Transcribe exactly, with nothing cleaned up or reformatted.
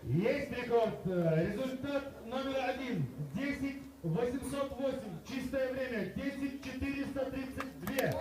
Есть рекорд. Э, результат номер один. Десять восемьсот восемь. Чистое время. Десять четыреста тридцать две.